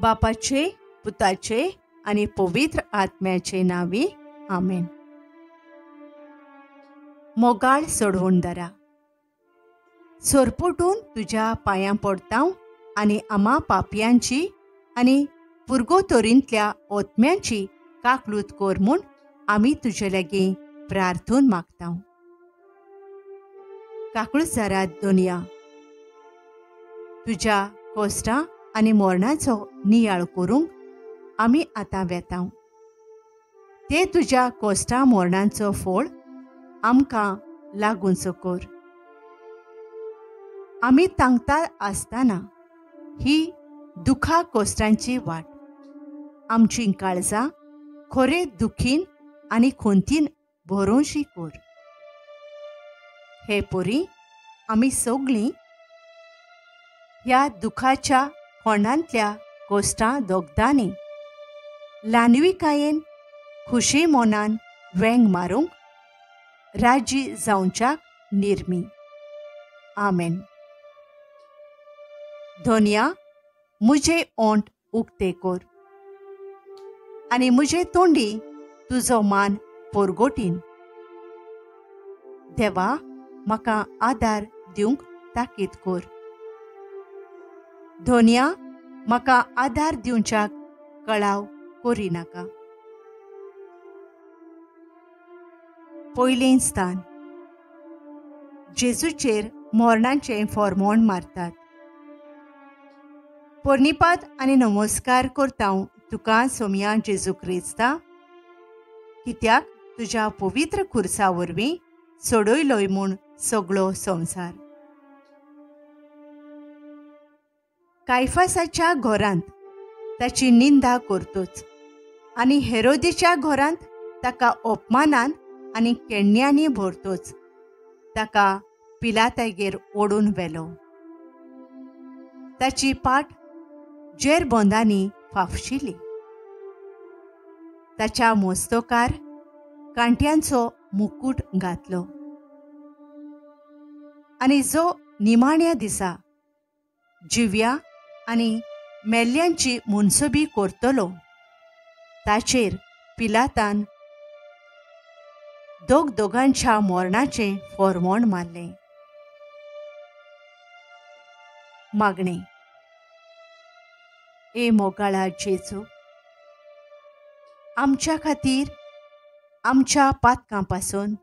बापाचे, पुताचे आनी पवित्र आत्म्याचे नांवी, आमेन. मोगाळ सोडवणदारा, सोरपोटून तुज्या पांयां पडताव आनी आमा पापयांची आनी पुर्गोतोरींतल्या ओतम्यांची काकलूत कोर म्हूण आमी तुजे लागीं प्रार्थून मागता. काकळुसारा दोनया, तुज्या कोश्टां आनी मोरणाचो नियाळ करूंक आमी आतां वेता. ते तुज्या कोश्टां मोरणांचो फोळ आमकां लागूनचो कोर. आमी तांकता आसतना ही दुखा कोश्टांची वाट आमची काळजां खोरे दुखीन आनी खोंतीन भरोशी कोर. हे पोरी आमी सगळीं ह्या दुखाच्या कोणांतल्या कोश्टां दोगदांनी ल्हानविकायेन खुशी मनान वेंग मारूंक राजी जावच्याक निर्मी. आमेन. धोनिया, मुझे ओंठ उक्ते कोर आनी मुझे तोंडी तुजो मान पोरगोटीन. देवा, म्हाका आदार दिवंक ताकीद कोर. धोनिया, म्हाका आदार दिवच्याक कळाव करिनाका. पयलें स्थान. जेजूचेर मोरणाचें फॉर्मोण मारतात. पोर्णिपात आनी नमस्कार करता तुका सोमया जेजू क्रिस्ता, कित्याक तुज्या पवित्र खुर्सा वरवीं सोडयलोय म्हूण सगळो संवसार. कायफासाच्या घरांत ताची निंदा करतोच आनी हेरोदीच्या घरांत ताका अपमानान आनी केण्यांनी भरतोच ताका पिलातागेर ओडून व्हेलो. ताची पाट जेरबोंदांनी फाफशिली. ताच्या मोस्तकार कांट्यांचो मुकूट घातलो आनी जो निमाण्या दिसा जिव्या आनी मेल्ल्यांची मुनसबी करतलो ताचेर पिलातान दोग दोगांच्या मोरणाचें फॉर्मोण मारलें. मागणें. ए मोगाळा जेजू, आमच्या खातीर आमच्या पातकां पासून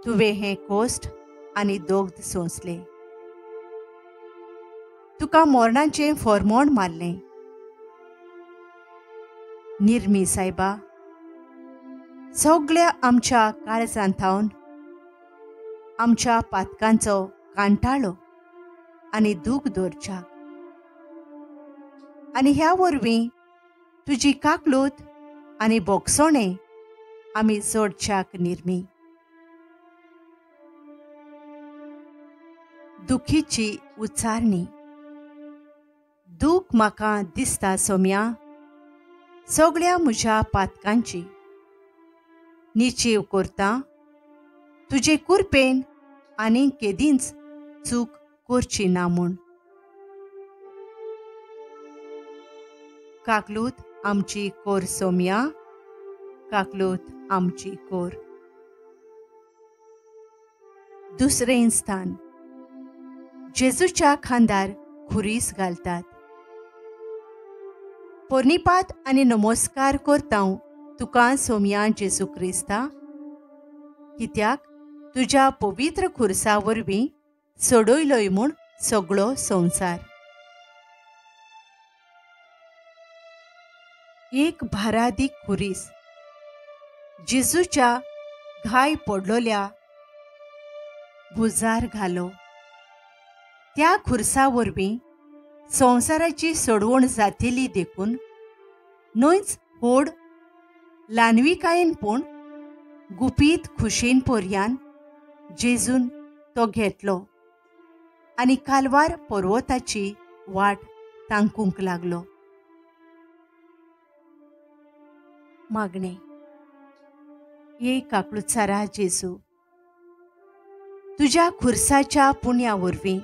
तुवें हें कोश्ट आनी दोग्ध सोंसलें. तुका मोरणाचें फॉर्मोण मारलें. निर्मी सायबा, सगळ्या आमच्या काळजांत थावन आमच्या पातकांचो कांटाळो आनी दूख दवरच्याक आनी ह्या वरवीं तुजी काकलूत आनी बोगसोणें आमी जोडच्याक निर्मी. दुखीची उच्चारणी. दूख म्हाका दिसता सोम्या सगळ्या म्हज्या पातकांची. निचीव करता तुजे कुरपेन आनी केदींच चूक करची ना म्हूण. काकलूत आमची कोर सोम्या, काकलूत आमची कोर. दुसरें स्थान. जेजूच्या खांदार खुरीस घालतात. पोर्णिपात आनी नमस्कार करता तुका सोमया जेजू क्रिस्ता, कित्याक तुज्या पवित्र खुर्सा वरवीं सोडयलोय म्हूण सगळो संवसार. एक भारादीक खुरीस जेजूच्या घाय पडलोल्या भुजार घालो. त्या खुर्सा वरवीं संवसाराची सोडवण जातली देखून न्हयच होड ल्हानविकायेन पूण गुपीत खुशेन पोरयान जेजून तो घेतलो आनी कालवार पर्वताची वाट तांकूंक लागलो. मागणें. ये काकळुचारा जेजू, तुज्या खुर्साच्या पुण्या वरवीं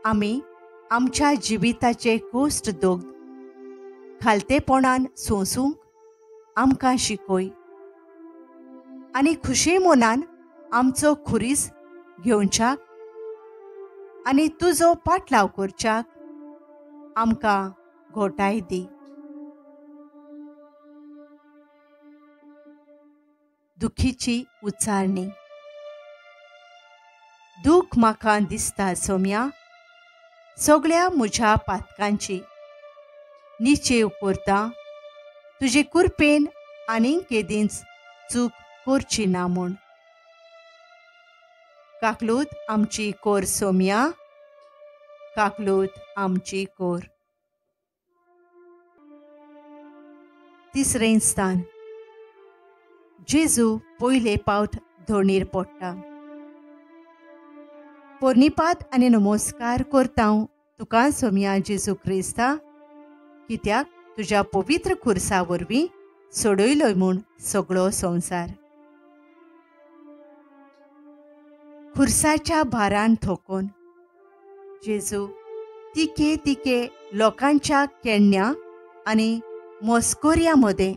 आमी आमच्या जिविताचे कोश्ट दोग खालतेपणान सोंसूंक आमकां शिकय आनी खुशी मनान आमचो खुरीस घेवच्याक आनी तुजो पाटलाव करच्याक आमकां घोटाय दी. दुखीची उच्चारणी. दूख म्हाका दिसता सोम्या सगळ्या म्हज्या पातकांची, निचेव करता तुजे कुरपेन आनीक केदींच चूक करची ना म्हूण. काकलूत आमची कोर सोम्या, काकलूत आमची कोर. तिसरें स्थान. जेजू पयले पावट धोणीर पडटा. पोर्निपात आनी नमस्कार करता तुका सोम्या जेजू क्रिस्ता, कित्याक तुज्या पवित्र खुर्सा वरवीं सोडयलोय म्हूण सगळो संवसार. खुर्साच्या भारान थोकोन जेजू तिके तिके लोकांच्या केण्या आनी मस्कोर्या मदें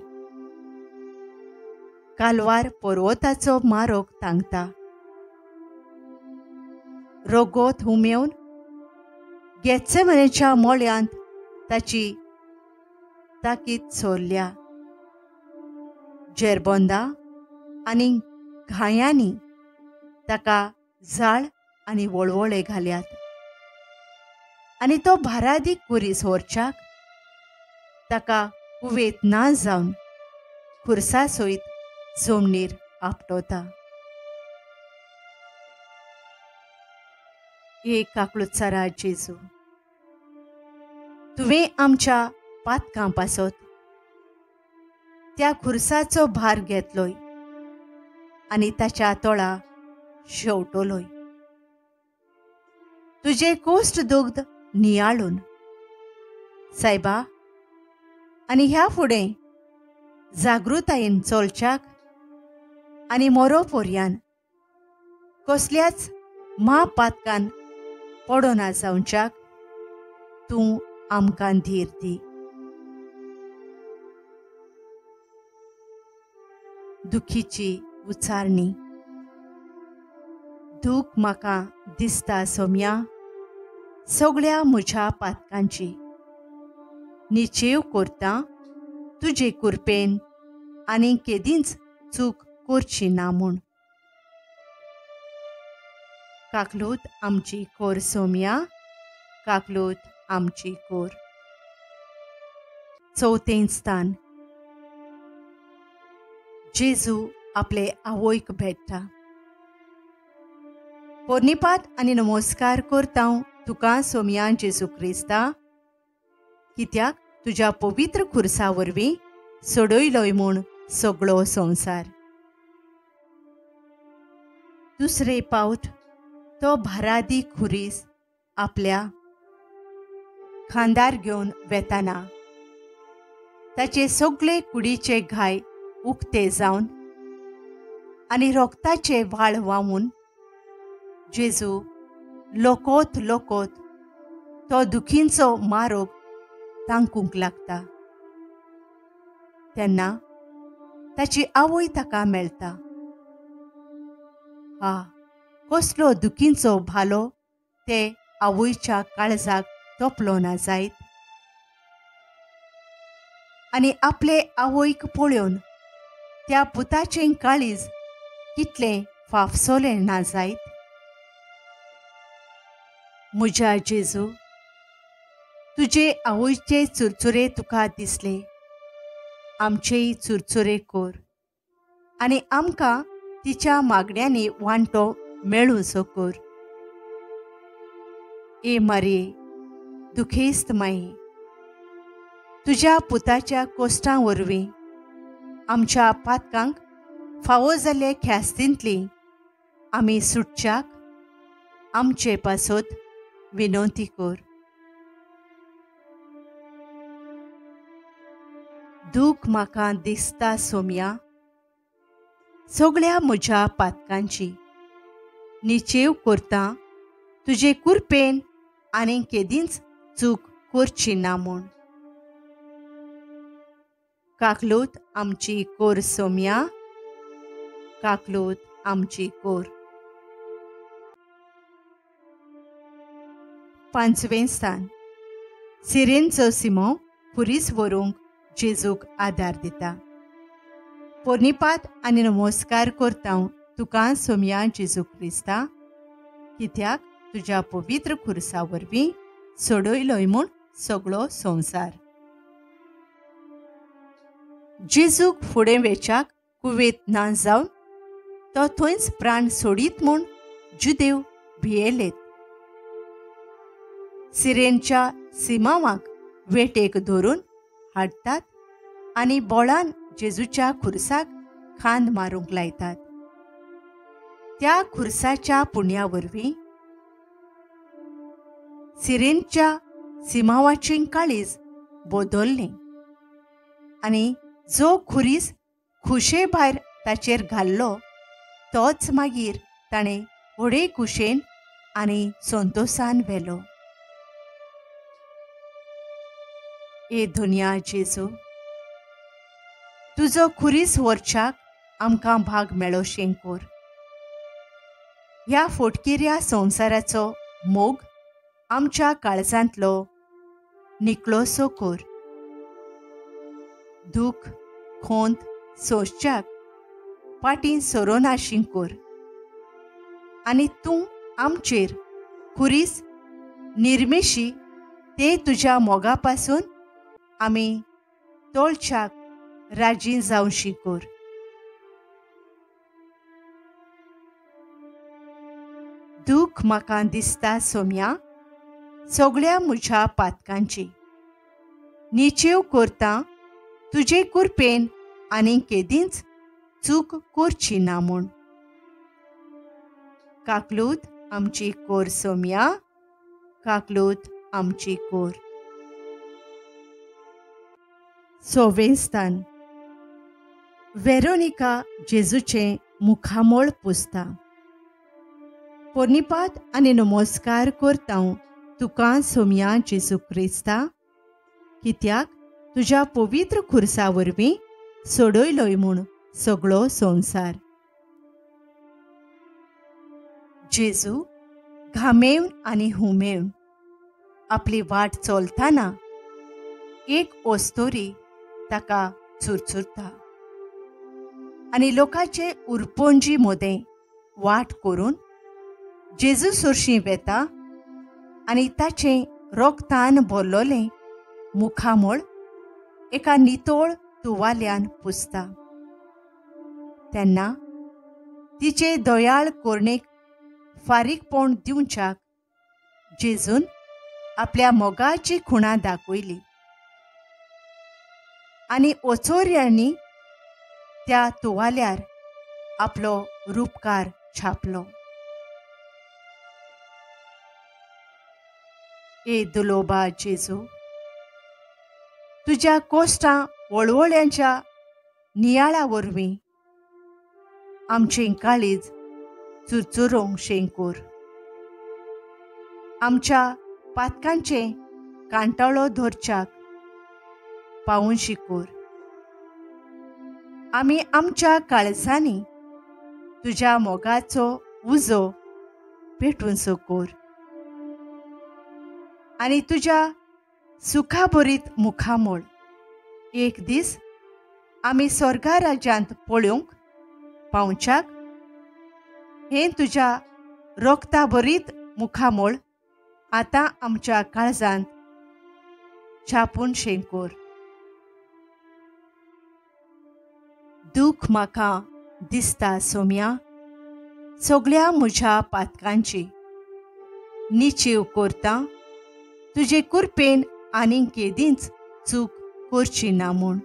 कालवार पर्वताचो मारोग तांगता. रोगोत हुमेवन गेत्सेमनेच्या मोळ्यांत ताची ताकीद सोरल्या. जेरबोंदा आनी घायांनी ताका जाळ आनी वळवळे घाल्यात आनी तो भारादीक खुरीस व्हरच्याक ताका कुवेत ना जावन खुर्सा सयत जमनीर आपटोता. हे काकलुत्सारा जेजू, तुवें आमच्या पातकां पासत त्या खुर्साचो भार घेतलोय आनी ताच्या तोळा शेवटलोय. तुजें कोश्ट दुग्ध नियाळून सायबा आनी ह्या फुडें जागृतायेन चलच्याक आनी मोरो पोरयान कसल्याच म्हापातकान पडना जावच्याक तूं आमकां धीर दी. दुखीची उच्चारणी. दूख म्हाका दिसता सोम्या सगळ्या म्हज्या पातकांची, निचेव करता तुजे कुरपेन आनी केदींच चूक करची ना म्हूण. काकलूत आमची कोर सोम्या, काकलूत आमची कोर. चवथें स्थान. जेजू आपले आवयक भेट्टा. पोर्निपात आनी नमस्कार करता तुका सोम्या जेजू क्रिस्ता, कित्याक तुज्या पवित्र खुर्सा वरवीं सोडयलोय म्हूण सगळो संवसार. दुसरे पावट तो भारादी खुरीस आपल्या खांदार घेवन वेताना ताचे सगळे कुडीचे घाय उक्ते जावन आनी रोगताचे व्हाळ व्हांवून जेजू लोकोत लोकोत तो दुखींचो मारोग तांकूंक लागता. तेन्ना ताची आवय ताका मेळटा. हा, कसलो दुखींचो भालो ते आवयच्या काळजाक तोपलो ना जायत. आनी आपले आवयक पळोवन त्या पुताचें काळीज कितलें फाफसोलें ना जायत. म्हज्या जेजू, तुजे आवयचे चुरचुरे तुका दिसले, आमचेय चुरचुरे कोर आनी आमकां तिच्या मागण्यांनी वांटो मेळूंचो कोर. ए मारये, दुखेस्त माई, तुज्या पुताच्या कोश्टां वरवीं आमच्या पातकांक फावो जाल्ले ख्यास्तींतली आमी सुटच्याक आमचे पासत विनंती कर. दूख म्हाका दिसता सोम्या सगळ्या म्हज्या पातकांची, निचेव करता तुजे कुरपेन आनी केदींच चूक करची ना म्हूण. काकलूत आमची कोर सोम्या, काकलूत आमची कोर. पांचवें स्थान. सिरेनचो सिमो खुरीस व्हरूंक जेजूक आदार दिता. पोर्निपात आनी नमस्कार करता तुका सोम्या जेजू क्रिस्ता, कित्याक तुज्या पवित्र खुर्सा वरवीं सोडयलोय म्हूण सगळो संवसार. जेजूक फुडें वेच्याक कुवेत ना जावन तो थंयच प्राण सोडीत म्हूण जुदेव भियेलेत. सिरेनच्या सिमावाक वेटेक धरून हाडटात आनी बोळान जेजूच्या खुर्साक खांद मारूंक लायतात. त्या खुर्साच्या पुण्या वरवीं सिरेनच्या सिमावाचें काळीज बदल्लें आनी जो खुरीस खुशे भायर ताचेर घाल्लो तोच मागीर ताणें व्हडे खुशेन आनी संतोसान व्हेलो. ए धुनिया जेजू, तुजो खुरीस व्हरच्याक आमकां भाग मेळो शेंकोर. ह्या फोटकिऱ्या संवसाराचो मोग आमच्या काळजांतलो निकळोसो कोर. दूख खोंत सोंसच्याक फाटीं सरोनाशी कोर आनी तूं आमचेर खुरीस निर्मिशी ते तुज्या मोगा पासून आमी तोळच्याक राजी जावशी कोर. दूख म्हाका दिसता सोम्या सगळ्या म्हज्या पातकांची, निचेव करता तुजे कुरपेन आनी केदींच चूक करची ना म्हूण. काकलूत आमची कोर सोम्या, काकलूत आमची कोर. सवें स्थान. वेरोनिका जेजूचें मुखामळ पुसता. पोर्निपात आनी नमस्कार करता तुका सोम्या जेजू क्रिस्ता, कित्याक तुज्या पवित्र खुर्सा वरवीं सोडयलोय म्हूण सगळो संवसार. जेजू घामेवन आनी हुमेवन आपली वाट चलतना एक ओस्तोरी ताका चुरचुरता आनी लोकांचे उरपोंजी मोदें वाट करून जेजू सरशीं वेता आनी ताचें रोगतान भरलोलें मुखामळ एका नितोळ तुवाल्यान पुसता. तेन्ना तिचे दयाळ कोरणेक फारीकपण दिवच्याक जेजून आपल्या मोगाची खुणा दाखयली आनी ओचोऱ्यांनी त्या तुवाल्यार आपलो रुपकार छापलो. ए दुलोबा जेजू, तुज्या कोश्टां वळवळ्यांच्या नियाळा वरवीं आमचें काळीज चुरचुरोंक शेंकूर. आमच्या पातकांचें कांटाळो धरच्याक पावून शिकूर. आमी आमच्या काळजांनी तुज्या मोगाचो उजो पेटून सोकोर आनी तुज्या सुखाभरीत मुखामळ एक दीस आमी स्वर्गा राज्यांत पळोवंक पावच्याक हें तुज्या रोगताभरीत मुखामळ आतां आमच्या काळजांत छापून शेंकोर. दूख म्हाका दिसता सोम्या सगळ्या म्हज्या पातकांची, निचीव करता तुजे कुरपेन आनी केदींच चूक करची ना म्हूण.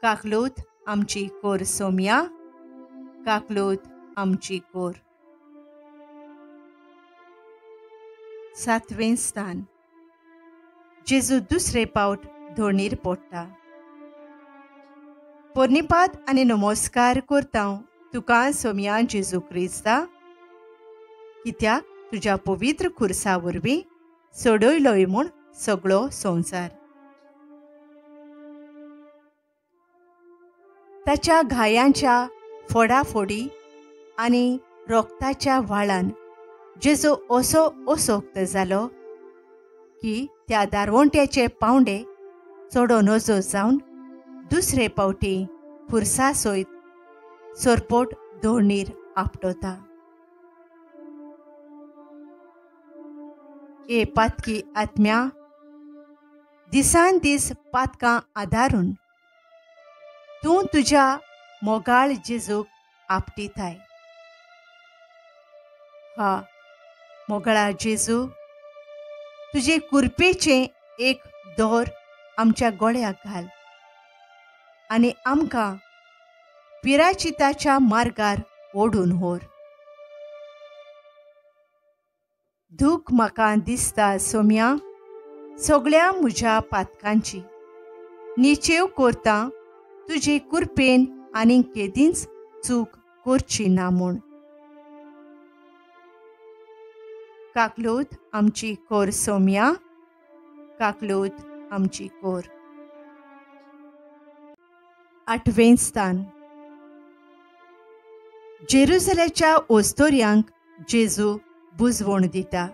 काकलूत आमची कोर सोम्या, काकलूत आमची कोर. सातवें स्थान. जेजू दुसरे पावट धोणीर पडटा. पोर्निपात आनी नमस्कार करता तुका सोम्या जेजू क्रिस्ता, कित्याक तुज्या पवित्र खुर्सा वरवीं सोडयलोय म्हूण सगळो संवसार. ताच्या घायांच्या फोडाफोडी आनी रोगताच्या व्हाळान जेजू असो असोक्त जालो की त्या दारवंट्याचे पावंडे चडो नजो जावन दुसरे पावटी खुर्सा सयत सरपोट धोणीर आपटोता. ए पातकी आत्म्या, दिसान दीस पातकां आदारून तूं तुज्या मोगाळ जेजूक आपटिताय. हा मोगाळा जेजू, तुजे कुरपेचें एक दोर आमच्या गोळ्याक घाल आनी आमकां पिराचिताच्या मार्गार ओडून व्हर. दूख म्हाका दिसता सोम्या सगळ्या म्हज्या पातकांची, निचेव करता तुजे कुरपेन आनी केदींच चूक करची ना म्हूण. काकलूत आमची कोर सोम्या, काकलूत आमची कोर. आठवें स्थान. जेरुजलेच्या ओस्तोर्यांक जेजू बुजवण दिता.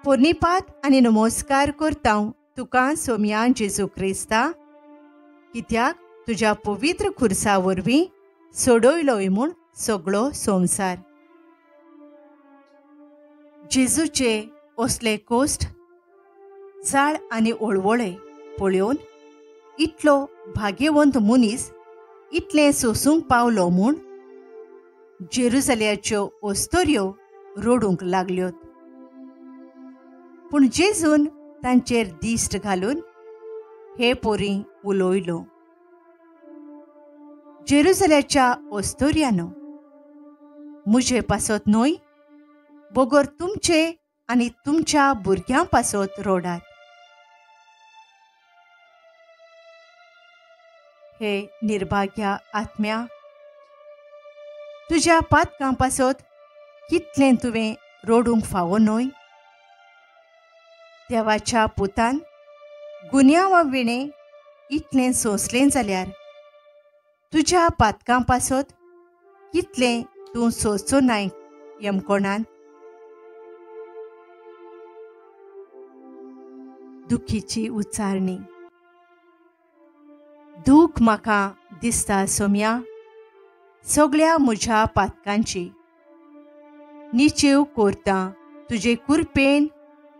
पोर्निपात आनी नमस्कार करता तुका सोम्या जेजू क्रिस्ता, कित्याक तुज्या पवित्र खुर्सा वरवीं सोडयलोय म्हूण सगळो संवसार. जेजूचे असले कोश्ट जाळ आनी ओळवळे पळोवन इतलो भाग्यवंत मनीस इतलें सोसूंक पावलो म्हूण जेरुजल्याच्यो ओस्तोऱ्यो रडूंक लागल्योत. पूण जेजून तांचेर दिश्ट घालून हे पोरी उलयलो, जेरुजल्याच्या ओस्तोऱ्यानो, म्हजे पासत न्हय बगर तुमचे आनी तुमच्या भुरग्यां पासत रोडात. हे निर्भाग्या आत्म्या, तुज्या पातकां पासत कितलें तुवें रोडूंक फावो न्हय? देवाच्या पुतान गुन्यांवा विणें इतलें सोंसलें जाल्यार तुज्या पातकां पासत कितलें तूं सोंसचो नाय यमकोणान? दुखीची उच्चारणी. दूख म्हाका दिसता सोम्या सगळ्या म्हज्या पातकांची, निचेव करता तुजे कुरपेन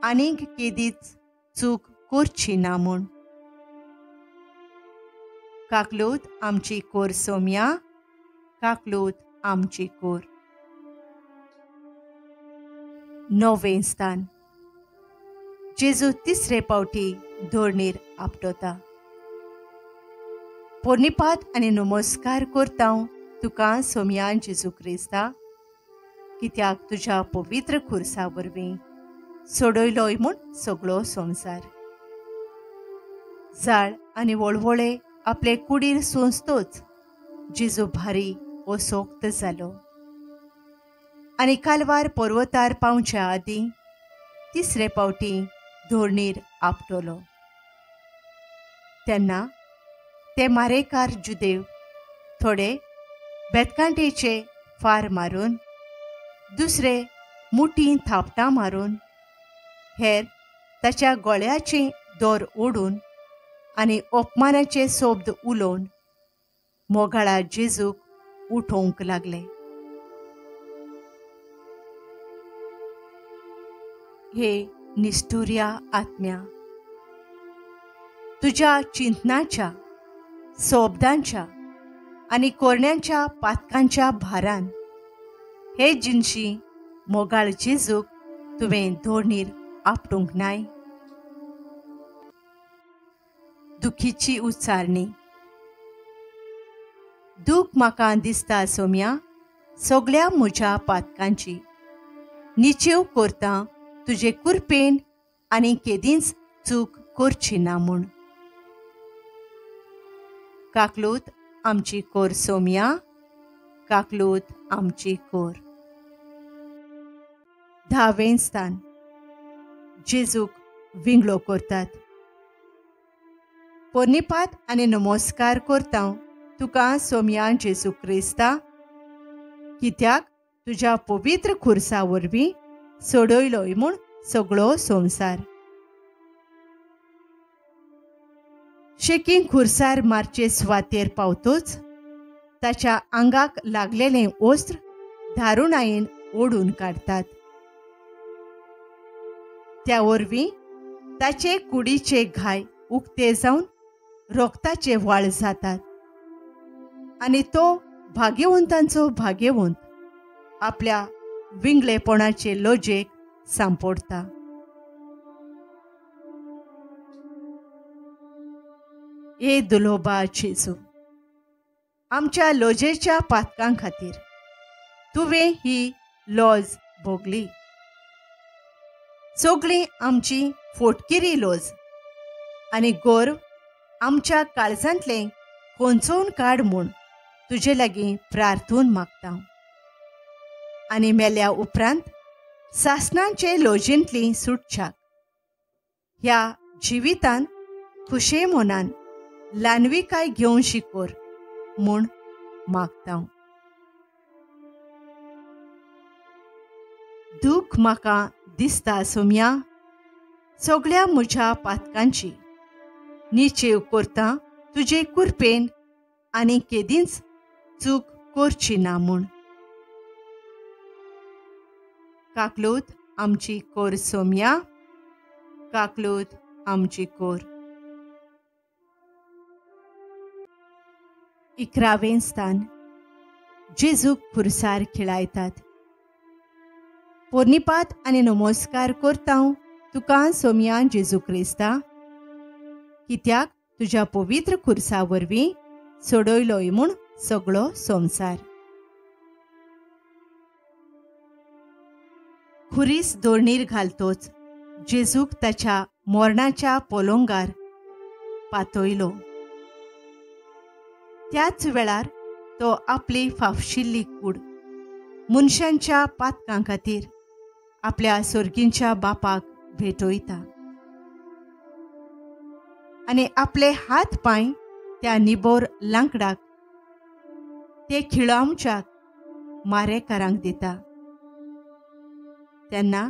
आनीक केदीच चूक करची ना म्हूण. काकलूत आमची कोर सोम्या, काकलूत आमची कोर. णवें स्थान. जेजू तिसरे पावटी धोरणीर आपटोता. पोर्निपात आनी नमस्कार करता तुका सोम्या जेजू क्रिस्ता, कित्याक तुज्या पवित्र खुर्सा वरवीं सोडयलोय म्हूण सगळो संवसार. जाळ आनी वळवळे आपले कुडीर सोंसतोच जेजू भारी असोक्त जालो आनी कालवार पर्वतार पावच्या आदीं तिसरे पावटी धोरणीर आपटलो. तेन्ना ते मारेकार जुदेव थोडे बेतकांटेचे फार मारून, दुसरे मुठी थापटां मारून, हेर ताच्या गोळ्याचे दोर ओडून आनी अपमानाचे शब्द उलोवन मोगाळा जेजूक उठोवंक लागले. हे निष्ठुर्या आत्म्या, तुज्या चिंतनाच्या, शब्दांच्या आनी कोरण्यांच्या पातकांच्या भारान हे जिनशी मोगाळ जेजूक तुवें धोरणीर आपटूंक नाय? दुखीची उच्चारणी. दूख म्हाका दिसता सोम्या सगळ्या म्हज्या पातकांची, निचेव करता तुजे कुरपेन आनी केदींच चूक करची ना म्हूण. काकलूत आमची कोर सोम्या, काकलूत आमची कोर. धावें स्थान. जेजूक विंगळो करतात. पोर्निपात आनी नमस्कार करता तुका सोमया जेजू क्रिस्ता, कित्याक तुज्या पवित्र खुर्सा वरवीं सोडयलोय म्हूण सगळो संवसार. शेकीं खुर्सार मारचे सुवातेर पावतोच ताच्या आंगाक लागलेलें वस्त्र दारुणायेन ओडून काडटात. त्या वरवीं ताचे कुडीचे घाय उक्ते जावन रोगताचे वाळ जातात आनी तो भाग्यवंतांचो भाग्यवंत आपल्या विंगळेपणाचे लजेक सांपडटा. हे दुलोबा जेजू, आमच्या लजेच्या पातकां खातीर तुवें ही लज भोगली. सगळी आमची फोटकिरी लज आनी गर्व आमच्या काळजांतलें कोंचोवन काड म्हूण तुजे लागीं प्रार्थून मागता. आनी मेल्या उपरांत सासणाचे लजेंतली सुटच्याक ह्या जिवितान खुशे मनान ल्हानविकाय घेवन शिकोर म्हूण मागता. दूख म्हाका दिसता सोम्या सगळ्या म्हज्या पातकांची, निचेव करता तुजे कुरपेन आनी केदींच चूक करची ना म्हूण. काकलूत आमची कोर सोम्या, काकलूत आमची कोर. 11वें स्थान. जेजूक खुर्सार खिळायतात. पोर्निपात आनी नमस्कार करता तुका सोम्या जेजू क्रिस्ता, कित्याक तुज्या पवित्र खुर्सा वरवीं सोडयलोय म्हूण सगळो संवसार. खुरीस दोरणीर घालतोच जेजूक ताच्या मोरणाच्या पोलोंगार पातयलो. त्याच वेळार तो आपली फाफशिल्ली कूड मनशांच्या पातकां खातीर आपल्या सोर्गींच्या बापाक भेटयता आनी आपले हात पांय त्या निबोर लांकडाक ते खिळावच्याक मारेकारांक दिता. तेन्ना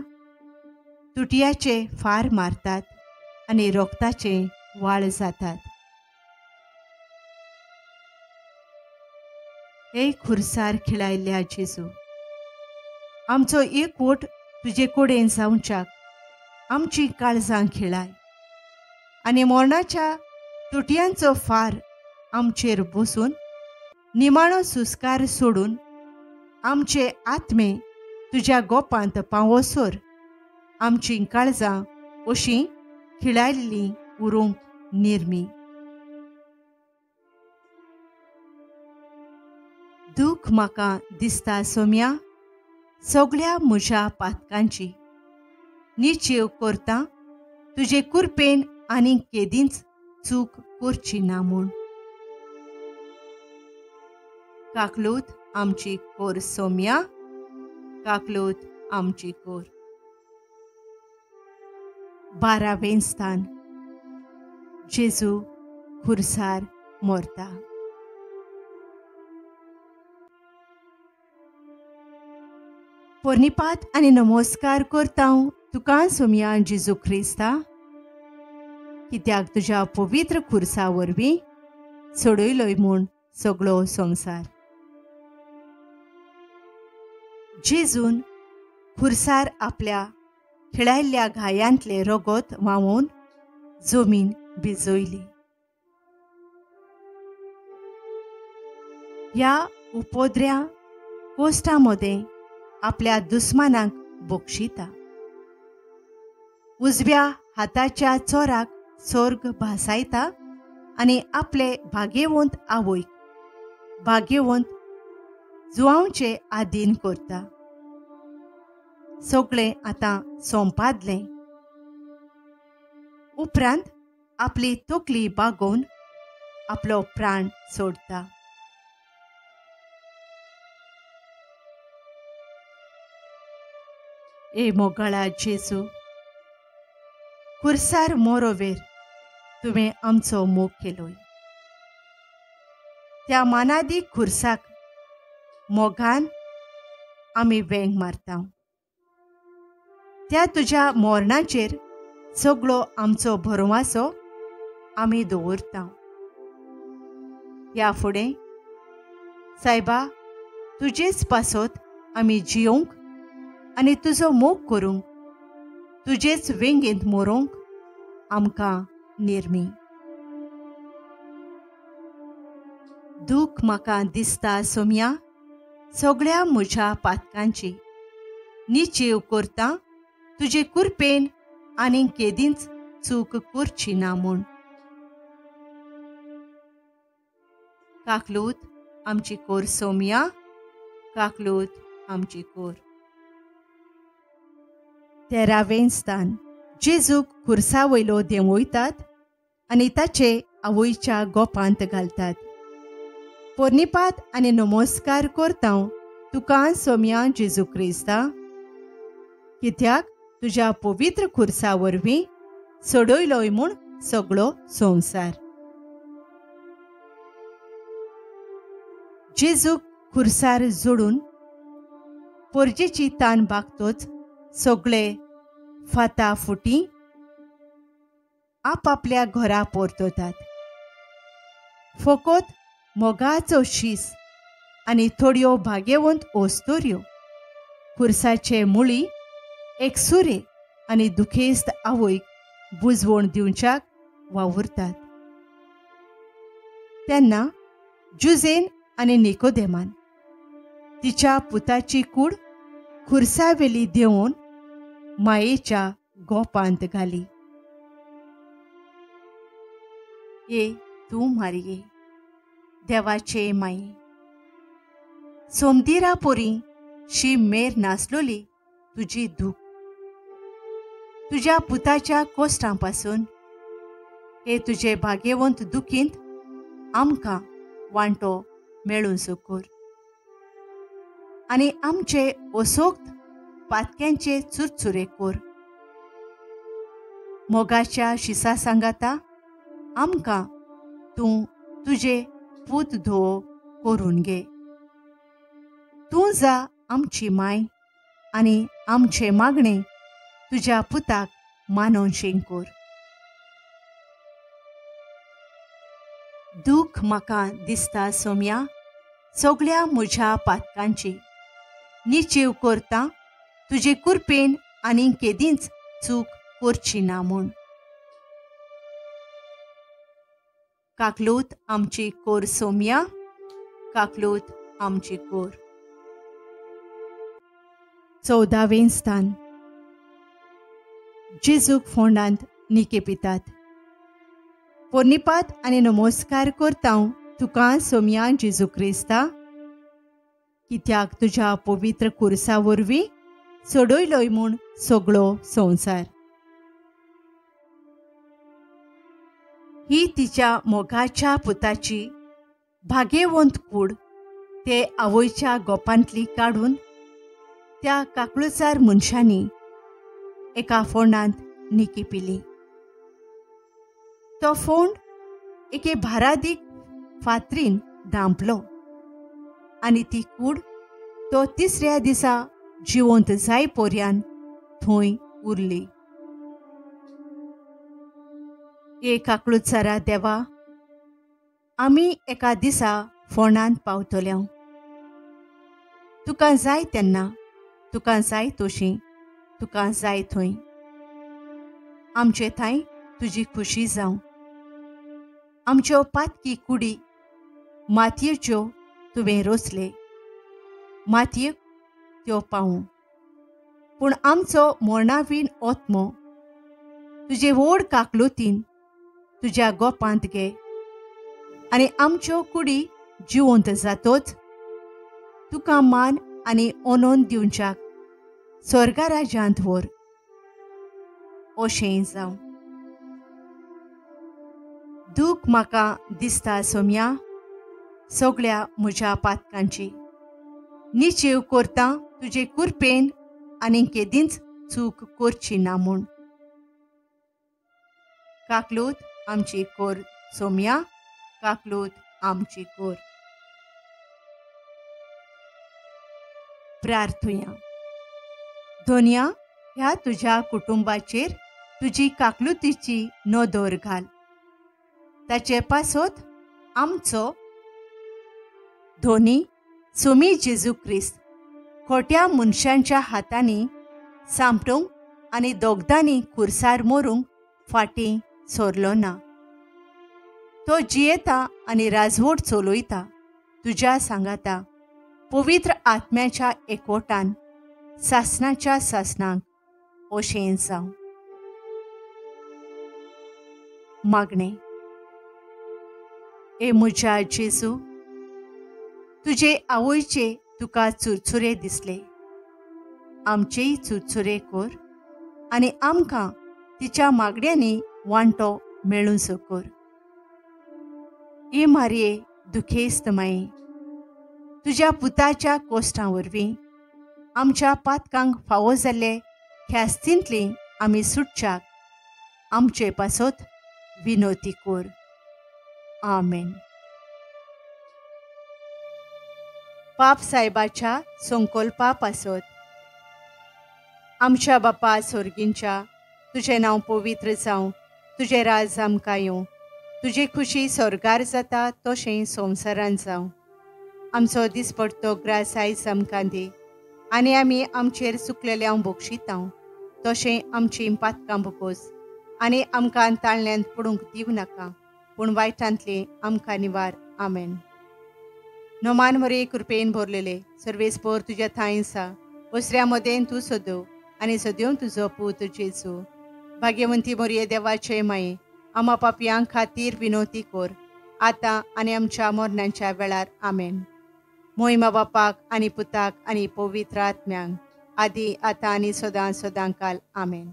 तुटयाचे फार मारतात आनी रोगताचे वाळ जातात. हे खुर्सार खिळायल्ल्या जेजू, आमचो एकवट तुजे कडेन जावच्याक आमची काळजां खिळाय आनी मरणाच्या तुटयांचो फार आमचेर बसून निमाणो सुस्कार सोडून आमचे आत्मे तुज्या गोपांत पावोसर आमची काळजां अशीं खिळायल्लीं उरूंक निर्मी. दूख म्हाका दिसता सोम्या सगळ्या म्हज्या पातकांची, निचेव करता तुजे कुरपेन आनी केदींच चूक करची ना म्हूण. काकलूत आमची कोर सोम्या, काकलूत आमची कोर. 12वें स्थान. जेजू खुर्सार मोरता. पोर्निपात आनी नमस्कार करता तुका सोम्या जेजू क्रिस्ता, कित्याक तुज्या पवित्र खुर्सा वरवीं सोडयलोय म्हूण सगळो संवसार. जेजून खुर्सार आपल्या खिळायल्ल्या घायांतलें रगत व्हांवोवन जमीन भिजयली. ह्या उपद्र्या कोश्टा मदें आपल्या दुस्मानाक बक्षिता. उजव्या हाताच्या चोराक स्वर्ग भासायता आनी आपले भाग्यवंत आवयक भाग्यवंत जुवांवचे आदीन करता. सगळें आतां सोंपादलें. उपरांत आपली तकली बागोवन आपलो प्राण सोडता. ए मोगाळा जेजू, खुर्सार मोरोवेर तुवें आमचो मोग केलोय. त्या मानादीक खुर्साक मोगान आमी वेंग मारता. त्या तुज्या मोरणाचेर सगळो आमचो भरवासो आमी दवरता. ह्या फुडें सायबा तुजेच पासत आमी जियोंक आनी तुजो मोग करूंक, तुजेच वेंगेंत मोरोंक आमकां निर्मी. दूख म्हाका दिसता सोम्या सगळ्या म्हज्या पातकांची, निचेव करता तुजे कुरपेन आनी केदींच चूक करची ना म्हूण. काकलूत आमची कोर सोम्या, काकलूत आमची कोर. 13वें स्थान. जेजूक खुर्सा वयलो देंवयतात आनी ताचे आवयच्या गोपांत घालतात. पोर्निपात आनी नमस्कार करता तुका सोम्या जेजू क्रिस्ता, कित्याक तुज्या पवित्र खुर्सा वरवीं सोडयलोय म्हूण सगळो संवसार. जेजूक खुर्सार जोडून पोरजेची तान बागतोच सगळे फाता फुटी आपापल्या घरा परततात. फकत मोगाचो शीस आनी थोड्यो भाग्यवंत ओस्तोऱ्यो खुर्साचे मुळी एकसुरे आनी दुखेस्त आवयक बुजवण दिवच्याक वावुरतात. तेन्ना जुजेन आनी निकोदेमान तिच्या पुताची कूड खुर्सावेली देंवोवन मायेच्या गोपांत घाली. ये तूं मारये देवाचे माये, सोमदिरा पोरी शी मेर नासलोली तुजी दूख तुज्या पुताच्या कोश्टां पासून हे तुजे भाग्यवंत दुखींत आमकां वांटो मेळूंचो कर आनी आमचे असोक्त पातक्यांचे चुरचुरे कोर. मोगाच्या शिसा सांगाता आमकां तूं तुजे पूत धुवो करून घे. तूं जा आमची माय आनी आमचे मागणे तुज्या पुताक मानोनशें कोर. दूख म्हाका दिसता सोम्या सगळ्या म्हज्या पातकांची, निचेव करता तुजे कुरपेन आनी केदींच चूक करची ना म्हूण. काकलूत आमची कोर सोम्या, काकलूत आमची कोर. 14वें स्थान. जेजूक फोंडांत निके पितात. पोर्निपात आनी नमस्कार करता तुका सोम्या जेजू क्रिस्ता, कित्याक तुज्या पवित्र खुर्सा वरवीं सोडयलोय म्हूण सगळो संवसार. ही तिच्या मोगाच्या पुताची भाग्यवंत कूड ते आवयच्या गोपांतली काडून त्या काकळुचार मनशांनी एका फोंडांत निकी पिली. तो फोंड एके भारादीक फातरीन धांपलो आनी ती कूड तो तिसऱ्या दिसा जिवंत जाय पोरयान थंय उरली. ए काकळुचारा देवा, आमी एका दिसा फोंडांत पावतले. तुका जाय तेन्ना, तुका जाय तशी, तुका जाय थंय आमचे थंय तुजी खुशी जावं. आमच्यो पातकी कुडी मातयेच्यो तुवें रोसले, मातयेक त्यो पावूं, पूण आमचो मोरणावीन ओत्मो तुजे व्हड काकलुतीन तुज्या गोपांत घे आनी आमच्यो कुडी जिवंत जातोच तुका मान आनी ओनोन दिवच्याक स्वर्गा राज्यांत व्हर. अशें जावं. दूख म्हाका दिसता सोम्या सगळ्या म्हज्या पातकांची, निचेव करता तुजे कुरपेन आनी केदींच चूक करची ना म्हूण। काकलूत आमची कोर सोम्या, काकलूत आमची कोर। प्रार्थुया। धोनिया ह्या तुज्या कुटुंबाचेर तुजी काकलुतीची नदर घाल, ताचे पासत आमचो धोनी सोमी जेजू क्रिस्त खोट्या मनशांच्या हातांनी सांपटूंक आनी दोगदांनी खुर्सार मरूंक फाटीं सरलो ना। तो जियेता आनी राजवट चलयता तुज्या सांगाता पवित्र आत्म्याच्या एकवटान सासनाच्या सासनाक अशें जावं। मागणें। ए म्हज्या जेजू, तुजे आवयचे तुका चुरचुरे दिसले, आमचेय चुरचुरे कर आनी आमकां तिच्या मागण्यांनी वांटो मेळूंचो कर। ए मारये दुखेस्त माये, तुज्या पुताच्या कोश्टां वरवीं आमच्या पातकांक फावो जाल्ले ख्यास्तींतली आमी सुटच्याक आमचे पासत विनोती कर। आमेन। पाप साहेबाच्या संकल्पा पासत। आमच्या बापा सोर्गींच्या, तुजें नांव पवित्र जावं, तुजें राज आमकां येवं, तुजी खुशी स्वर्गार जाता तशें संवसारान जावं। आमचो दिसपडतो ग्रास आयज आमकां दी आनी आमी आमचेर चुकलेल्यांव बक्षितांव तशें आमचीं पातकां भोगोस आनी आमकां ताळण्यांत पडूंक दिवं नाका, पूण वायटांतली आमकां निवार। आमेन। नोमान मरे कृपेन भरलेले सर्वेस्पोर तुज्या थांय आसा, वसऱ्या मदें तूं सदो आनी सद्यो तुजो पूत जेजू। भाग्यवंती मोरये देवाचे माये, आमा पापयां खातीर विनोती कर आतां आनी आमच्या मरणाच्या वेळार। आमेन। मोहिमा बापाक आनी पुताक आनी पवित्र आत्म्यांक, आदी आतां आनी सदां सदां काल। आमेन।